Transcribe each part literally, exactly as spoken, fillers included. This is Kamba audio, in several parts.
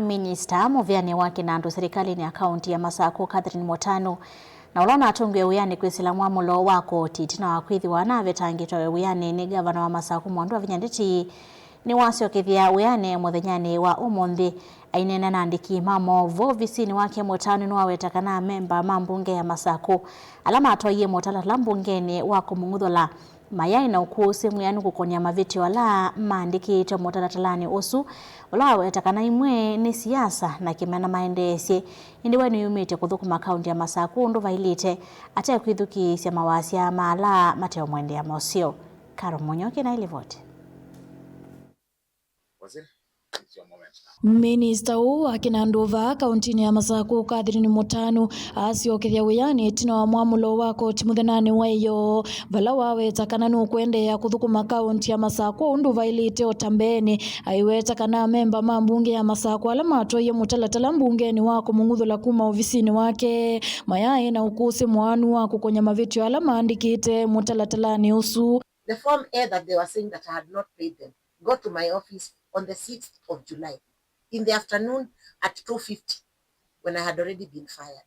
Minista mũvĩanĩ wa kĩnandũ serikalinĩ ya kaunti ya Masaku, Catherine Mutanu, na ũla ũnatũngiwe wĩanĩ kwĩsĩla mwamũlo wa koti ĩtina wa kwĩthĩwa anavetangĩtwe wĩanĩ nĩ ngavana wa Masaku Mwandu Wavinya Ndeti, nĩwasyokethya wĩanĩ mũthenyanĩ wa ũmũnthĩ. Aineena na andĩki ma maũvoo ovisinĩ wake, Mutanu nĩwaweta kana amemba ma mbunge ya Masaku ala matwaie mũtalatala mbungenĩ wa kũmũng'uthũla mayaĩ na ũkũsĩ mwĩanu kũkonya mavĩtyo ala maandĩkĩtwe mũtalatalanĩ ũsu, ũla waweta kana imwe nĩ siasa na kĩmena maendeesye, ĩndĩ we nĩyumĩtye kũthũkũma kaunti ya Masaku ũndũ vailĩte, ate kwĩthukĩĩsya mawasya ma ala mateũmwendea moseo. Carol Mũnyoki na ilivoti. Minista ũũ wa kĩnandũ vaa kauntinĩ ya Masaku, Catherine Mutanu, asyokethya wĩanĩ ĩtina wa mwamũlo wa koti mũthenyanĩ wa ĩyoo, vala waweta kana nũkũendeea kũthũkũma kaunti ya Masaku ũndũ vailĩte o ta mbeenĩ. Aiweta kana amemba ma mbunge ya Masaku ala matwaie mũtalatala mbungenĩ wa kũmũng'uthũla kuma ovisinĩ wake mayaĩ na ũkũsĩ mwanu wa kũkonya mavĩtyo ala maandĩkĩte mũtalatalanĩ ũsu. The Form A that they were saying that I had not paid them got to my office on the sixth of July in the afternoon at two fifty, when I had already been fired.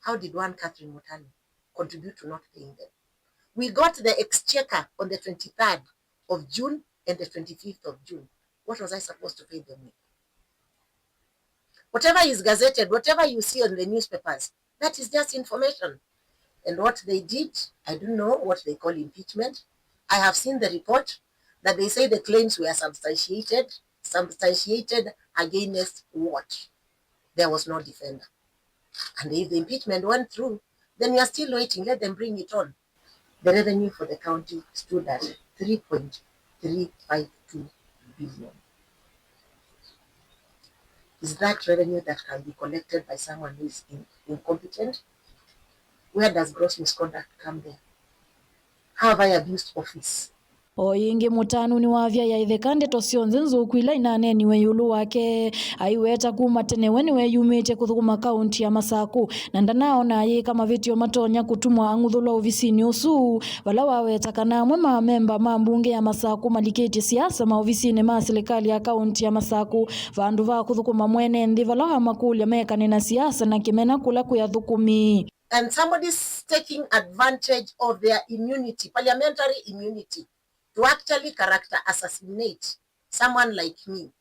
How did one Catherine Mutanu contribute to not paying them? We got the exchequer on the twenty-third of June and the twenty-fifth of June. What was I supposed to pay them with? Whatever is gazetted, whatever you see on the newspapers, that is just information. And what they did, I don't know what they call impeachment. I have seen the report that they say the claims were substantiated. Substantiated against what? There was no defender. And if the impeachment went through, then we are still waiting. Let them bring it on. The revenue for the county stood at three point three five two billion. Is that revenue that can be collected by someone who is in-, incompetent? Where does gross misconduct come there? How have I abused office? O ĩngĩ, Mutanu nĩwavyaĩa ĩtheka ndeto syonthe nzũku ila inaneeniwe ĩũlũ wake. Aiweta kuma tene we nĩweyumĩtye kũthũkũma kaunti ya Masaku, na ndanaona ayĩka mavĩtyo matonya kũtumwa ang'uthũlwa ovisinĩ ũsu, vala waweta kana amwe ma amemba ma mbunge ya Masaku malikĩtye siasa maovisinĩ ma silikalĩ ya kaunti ya Masaku vandũ va kũthũkũma mwene nthĩ vala wamakũlya mekane na siasa na kĩmena kũla kwĩ athũkũmi. And somebody is taking advantage of their immunity, parliamentary immunity, to actually character assassinate someone like me.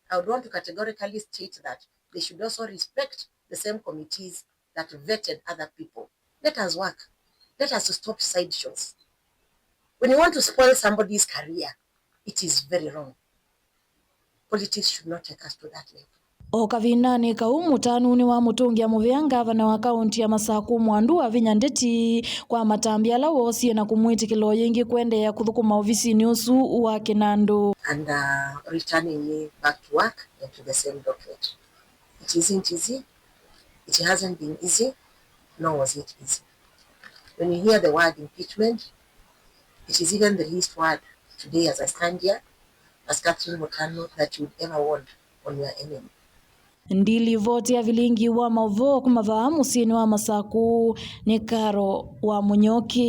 I would want to categorically state that they should also respect the same committees that vetted other people. Let us work. Let us stop sideshows. When you want to spoil somebody's career, it is very wrong. Politics should not take us to that level. O kavindanĩ kau, Mutanu nĩwamũtũngĩa mũvea ngavana wa kaunti ya Masaku Mwandu Wavinya Ndeti kwa matambya ala woosie na kũmwĩtĩkĩla o yĩngĩ kũendeea kũthũkũma ovisinĩ ũsu wa kĩnandũ. And, uh, returning me back to work and to the same docket. It isn't easy. It hasn't been easy, nor was it easy. When you hear the word impeachment, it is even the least word today as I stand here, as Catherine Mutanu, that you would ever want on your enemy. Ndilivoti ya vilingi wa maũvoo kuma vaa mũsyĩnĩ wa Masaku nĩ Carol wa Mũnyoki.